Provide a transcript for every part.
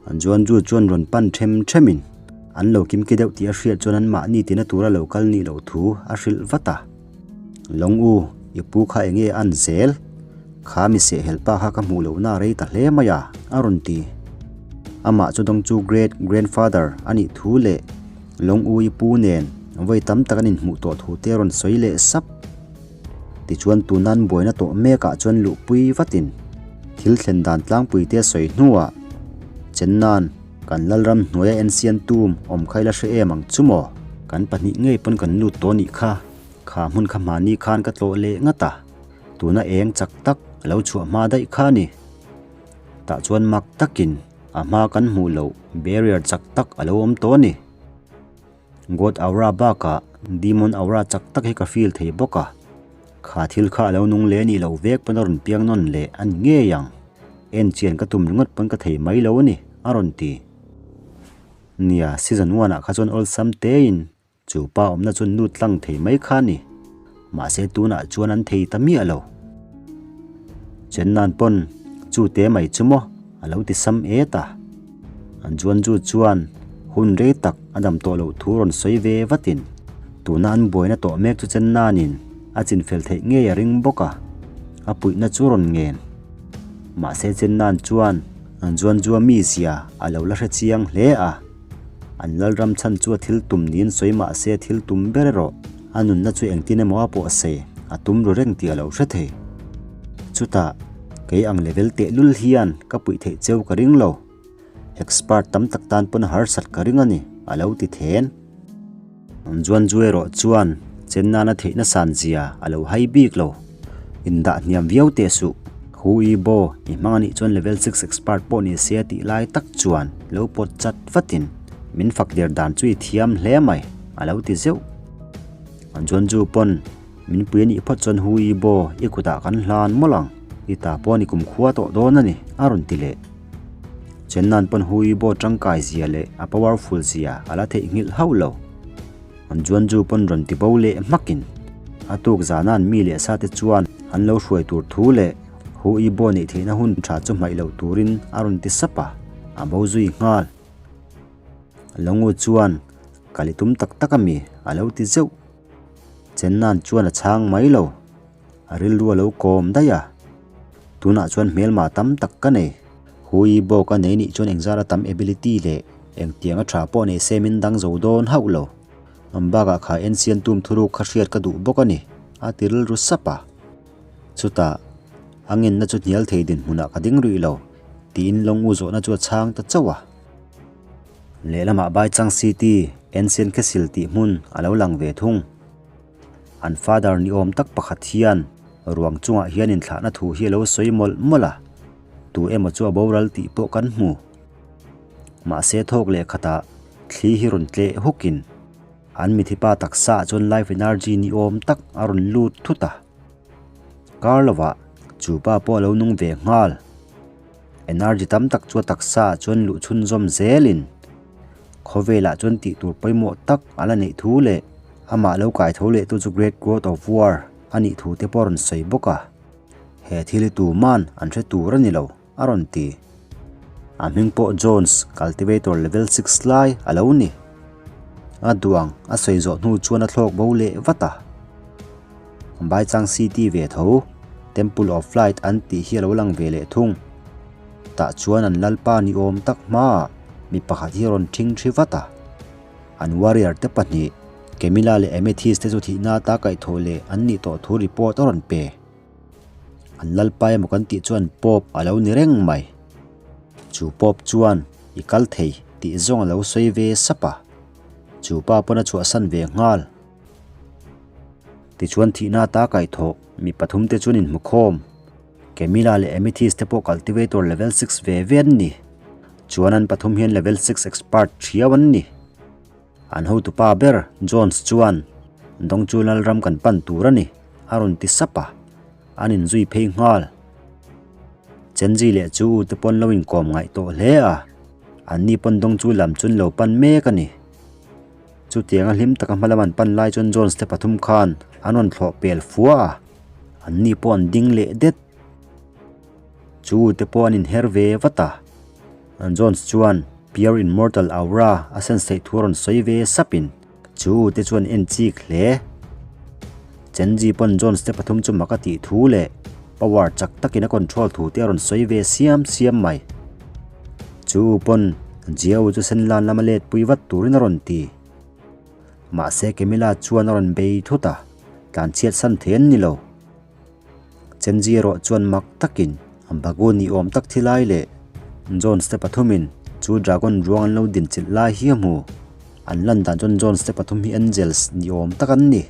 Juanju chuan rawn pan them themin an lo kimki deuh tih a hriat chuan anmahni tina tura lo kal nih loh thu a hrilh vat a. Lawng u, i pu kha eng nge an zel? Kha mi sehhelh pa kha ka hmuh lohna a rei ta hle mai a, a rawn ti. Amah chu dawng chu great grandfather a nih thu leh Lawng u i pu nen vawi tam tak an inhmuh tawh thu te a rawn sawi leh sap. Tichuan tuna an buaina tawh mekah chuan luhpui vatin thil thlen dan tlangpui te a sawi hnuah Chenna'n kan Lalram hnuaia ensian tum awm kha ila hre em ang chu maw? Kan pahnih ngei pawn kan lut tawh nih kha, kha hmun kha hmahni khan ka tlawh leh ngat a, tuna eng chak tak a lo chhuah hma daih kha a ni. Tah chuan mak takin a hma kan hmuh loh barrier chak tak a lo awm tawh a ni. God aura bakah demon aura chak tak hi ka feel thei bawk a, kha thil kha a lo nung leh anih loh vek pawn a rawn piang nawn leh a ni ngei ang. En chian ka tum ringawt pawn ka thei mai lo a ni, a rawn ti. Nia, season one ah kha chuan awlsam tein chu pa awmna chuan lut tlang thei mai kha a ni. Mahse tunah chuan an thei ta miah lo. Chennan pawn chu te mai chu maw a lo ti sam et a. An chuan chu chuan hun rei tak a dam tawh loh thu rawn sawi ve vatin tuna an buaina tawh mek chu Chennanin a chinfel theih ngei a ring bawk a, a puihna chu rawn ngen. Mahse Chennan chuan an chuan chu a mizia a lo la hre chiang hle a. An Lalram chhan chu a thil tum niin sawi mah se a thil tum ber erawh a nunna chu engtin emaw a pawh sei a tum ru reng tih a lo hre thei. Chutah, kei ang level tehlul hian ka puih theih cheu ka ring lo. Expert tam tak tan pawn a harsat ka ring a ni, a lo ti then. Juanju erawh chuan chen nana theihna san zia a lo hai bik lo. Indah hniam viau teh suh. Hu i bo i hmang anih chuan level six expert pawh ni se a tih lai tak chuan lo pawt chat vatin min fak der dan chu i thiam hle mai a lo ti zeuh. Juanju pawn min pui anih phawt chuan Hu i bo i kutah kan hlan mawlh ang, i ta pawh ni kumkhua tawh dawn a ni a rawn ti leh. Chennan pawn Hui bo tangkai zia leh a powerful zia a la theihnghilh hauh lo. An Juanju pawn rawn ti bo leh hmakin a tuk zana'n mi leh sa te chuan an lo hruai tur thu leh Hui bo neih theihna hun tha chu hmaih loh turin a rawn ti sap a, a bo zui nghal. Longu chuan kal i tum tak tak a mi a lo ti zeuh. Chennan chuan a chhang mai lo. A rilru a lo kawm daih a, tunah chuan hmelma tam tak ka nei. Hui bawk a nei nih chuan engzara tam ability leh engtianga tha pawh nei se min dang zo dawn hauh lo. An bakah kha ensian tum thuruk kha hriat ka duh bawk a ni, a ti rilru sap a. Chutah, a ngenna chu hnial thei dinhmunah ka ding rih lo, tiin lawng u zawhna chu a chhang ta chauh a. Lehlamah Baichang City, Ancient Castle tih hmun a lo lang ve thung. An father ni awm tak pakhat hian ruang chungah hian inthlahna thu hi a lo sawi mawlh mawlh a, tu emaw chu a boral tih pawh kan hmu. Mahse thawk leh khatah thli hi rawn tleh hukin an mithipa taksa ah chuan life energy ni awm tak a rawn lut thut a. Kar lovah chu pa pawh a lo nung ve nghal. Energy tam tak chu a taksa ah chuan luh chhunzawm zelin Khawvelah chuan tih tur pawimawh tak a la neih thu leh amah lo kai tho leh tu chu Great God of War a nih thu te pawh a rawn sawi bawk a. He thil hi tuman an hre tur a ni lo, a rawn ti. A hming pawh Jones, Cultivator Level Six lai a lo ni. A duang a sawi zawh hnu chuan a thlawk bo leh vat a. Baichang City ve tho, Temple of Light an tih hi a lo lang ve leh thung. Tah chuan an lalpa ni awm tak hmaah mi pakhat hi a rawn thing thi vat a. An warrior te pahnih, Camilla leh Amethyst te chu thihna ata kaihthawh leh an nih tawh thu report a rawn pe. An lalpa emaw kan tih chuan Pope a lo ni reng mai. Chu Pope chuan i kal thei tih zawng a lo sawi ve sap a. Chu pa pawn a chhuahsan ve nghal. Tichuan thihna ata kaihthawh mi pathum te chuan inhmukhawm. Camilla leh Amethyst te pawh Cultivator level six ve ve an ni. Chuan an pathum hian level six expert thiau an ni. An hotupa ber Jones chuan Dawngchu Lalram kan pan tur a ni, a rawn ti sap a, an inzui phei nghal. Chenji leh chu u te pawn lo inkawm ngaih tawh hle a, anni pawn Dawngchu lam chu an lo pan mek a ni. Chutianga hlim taka hmalam an pan lai chuan Jones te pathum khan an rawn thlawh pel fua a. An ni pawh an ding leh det. Chu te pawh an inher ve vat a. Jones chuan Pure Immortal Aura a sense theih thu a rawn sawi ve sapin chu u te chuan en chik hle. Chenji pawn Jones te pathum chu mak a tih thu leh power chak takin a control thu te a rawn sawi ve siam siam mai. Chu u pawn Jia u chu Senlan lama let pui vat turin a rawn ti. Mahse Camilla chuan a rawn bei thut a, tlanchhiat san thei an ni lo. Chenji erawh chuan mak takin Bagu ni awm tak thi lai leh Jones te pathumin chu dragon ruang an lo dinchilh lai hi a hmu. An lan dan chuan Jones te pathum hi angels ni awm tak an ni.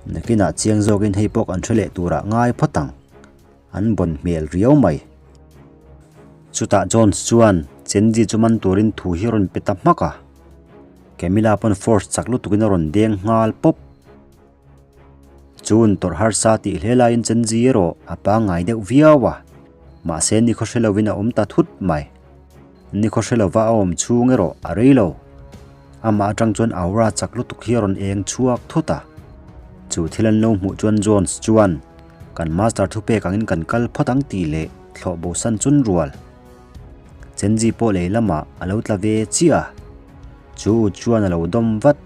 Nakinah chiang zawkin hei pawh kan hre leh turah ngai phawt ang. An bawn hmel riau mai. Chutah Jones chuan Chenji chu man turin thu hi a rawn pe ta hmak a. Camilla pawn force chak lutukin a rawn deng nghal pawp. Chun tawrh harsa tih hle laiin Chenji erawh a pangngai deuh viau a, mahse nikhaw hre lovin a awm ta thut mai. Nikhaw hre lova a awm chhung erawh a rei lo. Amah atang chuan aura chak lutuk hi a rawn eng chhuak thut a. Chu thil an lo hmuh chuan Jones chuan, Kan master thupek angin kan kal phawt ang tih leh thlawh bosan chun rual. Chenji pawh lei lamah a lo tla ve chiah a, chu u chuan a lo dawm vat.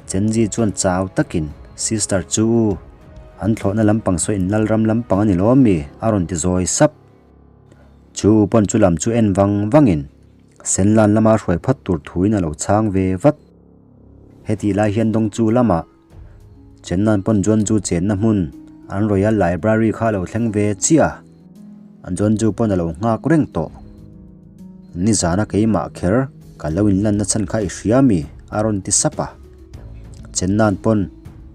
Chenji chuan chau takin, Sister chu, an thlawhna lampang saw in Lalram lampang a ni lo ami? a rawn ti zawi sap. Chu pawn chu lam chu en vang vangin Senlan lama hruai phawt tur thuin a lo chhang ve vat. Hetih lai hian Dawngchu lamah Chennan pawn Juanju chenna hmun an Royal Library kha a lo thleng ve chiah a, Juanju pawn a lo nghak reng tawh. Nizana keimah kher ka lo inlanna chhan kha i hria mi? a rawn ti sap a. Chennan pawn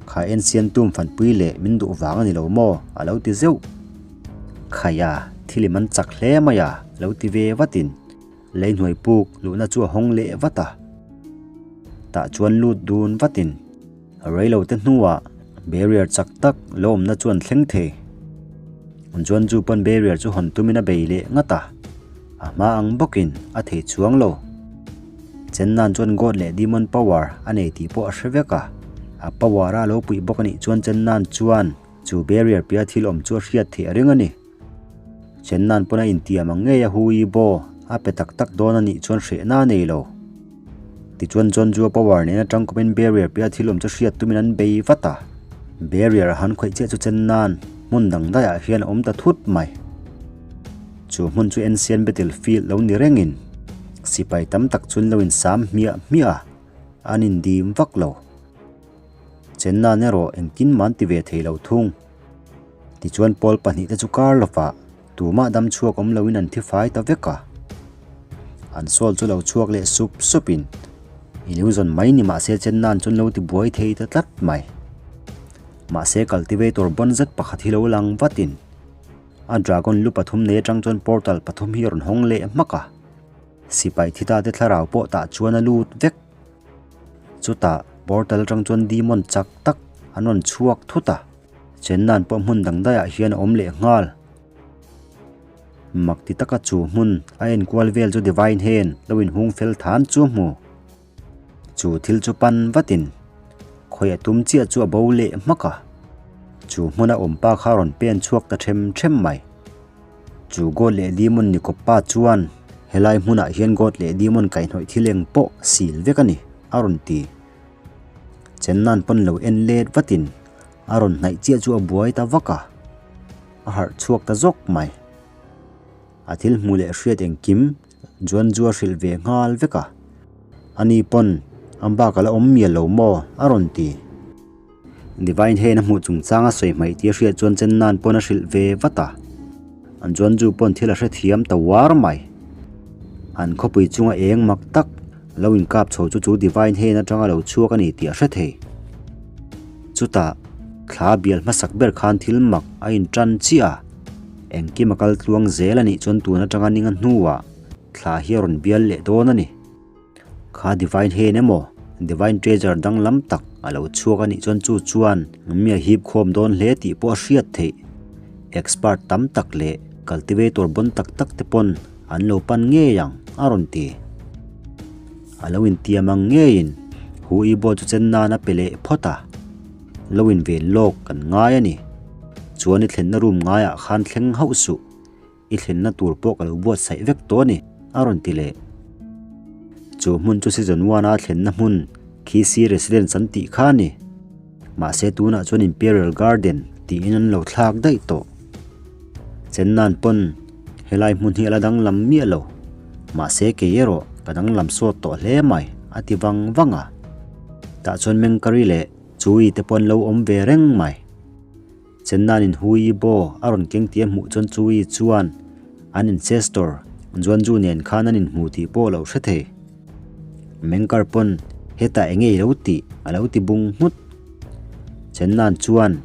kha ensian tum fanpui leh min duh vang a ni lo maw? a lo ti zeuh. Khaia, thil i man chak hle mai a, lo ti ve vatin lei hnuai puk luhna chu a hawng leh vat a. Tah chuan lut dun vatin reilo te hnuah barrier chak tak lo awmna chu an thleng thei. Chuan chu pawn barrier chu hawn tumin a bei leh ngat a, a hma ang bawkin a thei chuang lo. Chennan chuan God leh Demon power a nei tih pawh a hre vek a, a power a lo puih bawk a nih chuan Chennan chuan Chu barrier piah thil awm chu a hriat theih a ring a ni. Chennan pawn a intiam ang ngei a Hui Bo a pe tak tak dawn a nih chuan hrehna a nei lo. Tichuan John Zua power nen atang kawmin barrier piah thil awm chu hriat tumin an bei vat a. Barrier a han khawih chiah chu Chennan hmun dang daiah hian a awm ta thut mai. Chu hmun chu Ancient Battlefield lo ni rengin sipai tam tak chuan lo insam hmiah hmiah a, an indim vak lo. Chennan erawh engtin man ti ve thei lo thung. Tichuan pawl pahnihte chu kar lovah tumah dam chhuak awm loin an thi fai ta vek a. An sawl chu lo chhuak leh sup supin illusion mai ni mahse Chennan chuan lo ti buai thei ta tlat mai. Mahse cultivator bawn zet pakhat hi lo lang vatin a dragon lu pathum nei atang chuan portal pathum hi a rawn hawng leh hmak a. Sipai thi ta te thlarau pawh tah chuan a lut vek. Chutah portal atang chuan demon chak tak an rawn chhuak thut a, Chennan pawh hmun dang daiah hian a awm leh nghal. Mak ti taka chu hmun a enkual vel chu Divine Hand lo inhung fel than chu a hmu. Chu thil chu pan vatin khawi a tum chiah chu a bo leh hmak a, chu hmuna awm pa kha a rawn pen chhuak ta them them mai. Chu God leh Demon ni kawp pa chuan helai hmunah hian God leh Demon kaihhnawih thil eng pawh sil vek a ni, a rawn ti. Chennan pawn lo en let vatin a rawn hnaih chiah chu a buai ta vak a, a harh chhuak ta zawk mai. A thil hmuh leh hriat engkim Juan chu a hrilh ve nghal vek a, ani pawn a bak a la awm mial lo maw? a rawn ti. Divine Hand a hmuh chungchang a sawi hmaih tih a hriat chuan Chennan pawn a hrilh ve vat a, an Juan chu pawn thil a hrethiam ta uar mai. An khawpui chunga eng mak tak lo inkap chho chu chu Divine Hand atanga lo chhuak a ni tih a hre thei. Chutah thla bial hmasak ber khan thil mak a intan chiah a. Engkim a kal tluang zel a nih chuan tun atanga ninga hnuah thla hi a rawn bial leh dawn a ni. Kha Divine Hand emaw Divine Treasure danglam tak a lo chhuak a nih chuan chu chuan mi a hip khawm dawn hle tih pawh a hriat theih. Expert tam tak leh cultivator bawn tak tak te pawn an lo pan ngei ang a rawn ti. A lo intiam ang ngeiin Hu Ibo chu chen nan a pe leh phawt a. Lo inven lawk kan ngai a ni. Chuan i thlenna room ngaiah khan thleng hauh suh. I thlenna tur pawh ka lo buatsaih vek tawh a ni. a rawn ti leh. Chu hmun chu season one a thlenna hmun Khisi Residence an tih kha a ni. Mahse tunah chuan Imperial Garden tiin an lo thlak daih tawh. Chennan pawn helai hmun hi a la danglam miah lo. Mahse kei erawh ka danglam sawt tawh hle mai a ti vang vang a. Tah chuan Mengkari leh Chui te pawh an lo awm ve reng mai. Chennanin Hui Bo a rawn keng tih a hmuh chuan Chui chuan an ancestor Juanju nen khan an inhmu tih pawh a lo hre thei. Mengkar pawn hetah eng nge i lo tih a lo ti bung nghut. Chennan chuan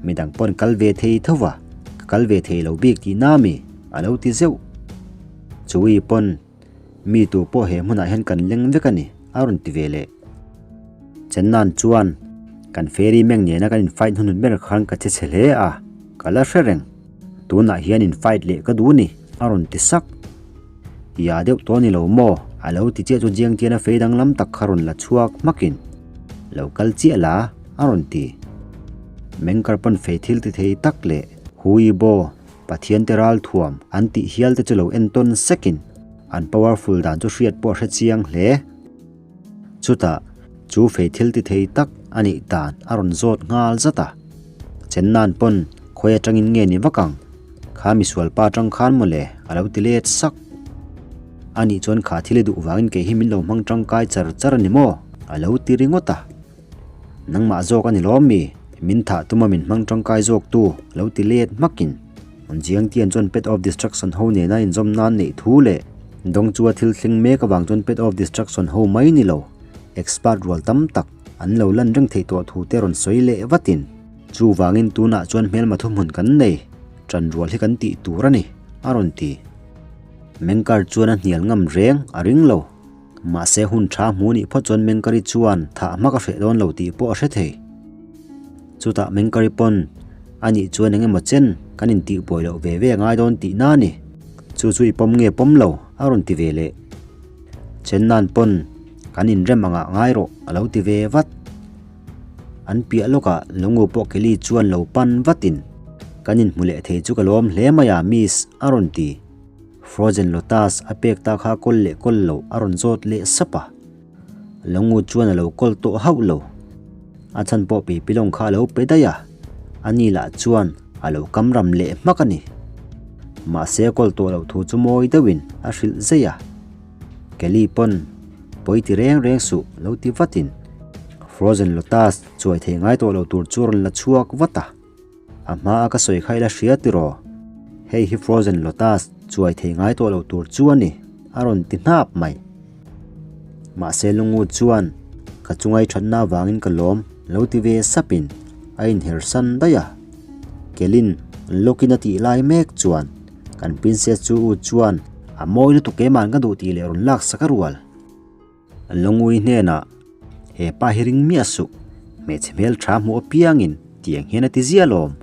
midang pawn kal ve thei tho va, ka kal ve thei lo bik tih na mi a lo ti zeuh. Chui pawn Mi tu pawh he hmunah hian kan leng vek a ni, a rawn ti ve leh. Chennan chuan, Kan fairy meng nena kan in-fight hnunhun ber khan ka che chhe hle a, ka la hre reng. Tunah hian in-fight leh ka duh ni, a rawn ti sak. Ia deuh tawh a ni lo maw? A lo ti chiah chu Jiang Tian a fei danglam tak kha rawn la chhuak hmakin, Lo kal chiah la, a rawn ti. Mengkar pawn fei thil ti thei tak leh Hui Bo, Pathian te ral thuam an tih hial te chu lo entawn sekin an powerful dan chu hriat pawh a hre chiang hle. Chutah chu fei thil ti thei tak a nih dan a rawn zawt nghal zat a. Chennan pawn khawi atangin nge ni vak ang? Kha misual pa atang khan mawle a lo ti let sak. A nih chuan kha thil i duh vangin kei hi min lo hmang tangkai char char a ni maw? A lo ti ringawt a. Nangmah zawk a ni lawm mi? Min thah tuma min hmang tangkai zawk tu lo ti let hmakin Jiang Tian chuan Path of Destruction ho nena inzawm nan neih thu leh Dong chua thil thleng mek avang chuan Path of Destruction ho mai ni lo expert rual tam tak an lo lan reng theih tawh thu te rawn sawi leh vatin chuvangin tunah chuan hmelma thuhmun kan nei tan rual hi kan tih tur a ni a rawn ti. Mengkar chuan a hnial ngam reng a ring lo. Mahse hun tha hmu nih phawt chuan Mengkari chuan thah hmak a hreh dawn lo tih pawh a hre thei. Chutah Mengkari pawn a nih chuan eng emaw chen kan intih buai loh ve ve a ngai dawn tih na a ni. Chu chu i pawm nge pawm lo a rawn ti ve leh. Chen nan pawn kan inrem angah ngai rawh a lo ti ve vat. An piah lawkah Lungu pawh Kelly chuan lo pan vatin kan inhmu leh thei chu ka lawm hle mai a miss a rawn ti. Frozen Lotus a pek ta kha kawl leh kawl lo a rawn zawt leh sap a. Longu chuan a lo kawl tawh hauh lo. A chhan pawh Pipilong kha a lo pe daih a, ani lah chuan a lo kam ram leh hmak a ni. Mahse a kawl tawh loh thu chu mawi deuhin a hrilh zeih a. Kelly pawn pawi ti reng reng suh lo ti vatin Frozen Lotus chuai thei ngai tawh lo tur chu a rawn la chhuak vat a. A hma a ka sawi kha ila hria tiraw? Hei hi Frozen Lotus chuai thei ngai tawh lo tur chu a ni, a rawn ti hnap mai. Mahse Lungu chuan ka chungai thatna avangin ka lawm lo ti ve sapin a inher san daih a. Kelin lawkin a tih lai mek chuan kan princess chu u chuan a mawi lutuk keimah an ka duh tih leh rawn lak sak a rual. Lungui hnenah, He pa hi ring miah suh, hmeichhe hmel tha hmuh apiangin tiang hian a ti ziah lawm.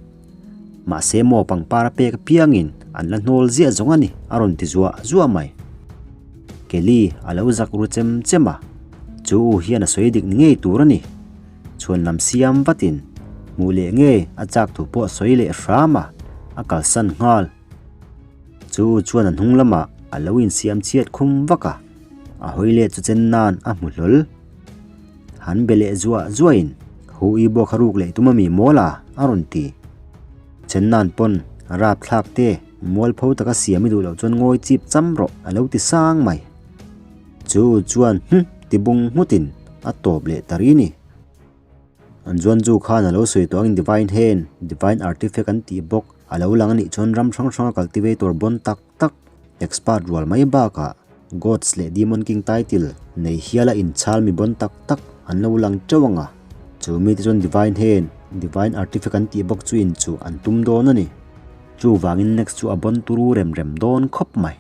Mahse maw pangpar a pek apiangin an la hnawl ziah zawng a ni, a rawn ti zuah zuah mai. Kelly a lo zak ru chem chem a, chu u hian a sawi dik ni ngei tur a ni. Chhuan lam siam vatin hmuh leh ngei a chak thu pawh a sawi leh hram a, a kalsan nghal. Chu chuan a hnung lamah a lo insiam chhiat khum vak a, a hawi let chu chen nan a hmu hlawl. Han be leh zuah zuahin Hu i bawk a ruk leh tum ami mawl a? a rawn ti. Chen nan pawn rapthlak te mualpho taka siam i duh loh chuan ngawi chip cham rawh a lo ti sang mai. Chu chuan hm ti bung nghutin a tawp leh ta ri ni. An chuan chu khan a lo sawi tawh angin Divine Hand, Divine Artifact an tih bawk a lo lang a nih chuan ram hrang hranga cultivator bawn tak tak, expert rual mai bakah Gods leh Demon King title nei hiala inchhal mi bawn tak tak an lo lang teuh ang a. Chu mite chuan Divine Hand, Divine Artifact an tih bawk chu inchuh an tum dawn a ni. Chuvangin next chu a bawn turu rem rem dawn khawp mai.